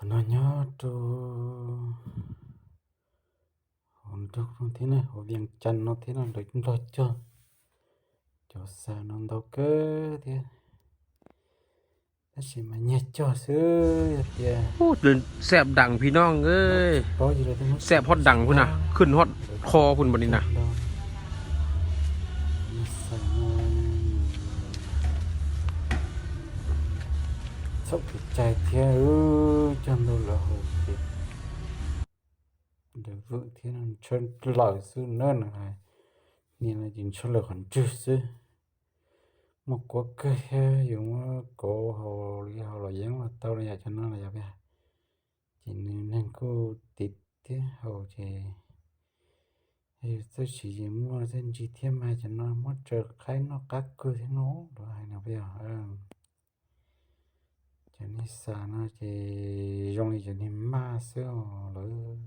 No nyob rau hauv nroog no thiab na, hauv Vias Cas no thiab no lawv nplog cog. Cov xaws no ntau kawg thiab, tab sis mas nyiag cog xwb yog tias. Ub, sab dam phis noj, sab hoj dam pub na, khwj hoj qho pub npaum li na. Txhaum kev cai thiab, cog ntau lawm hauv ces ntawd vwm thiab ntshaw lawm xwb na, nws hais niaj no ces ntshaw lawm qhov ntswg xwb. Muaj kuab kawg thiab, yus muab kauv haus li haus los yeeb los tau li yam cov no los yog peb, ces nws neeg kuj tiv thiab haus ces yus txawj siv ces muaj txawj ntsis thiab mas cov no muab tsaws qhaib noj qab kawg thiab no, luag hais no peb yog. Cov niag xaws no ces zoo li cov niag maj xwb os lawv.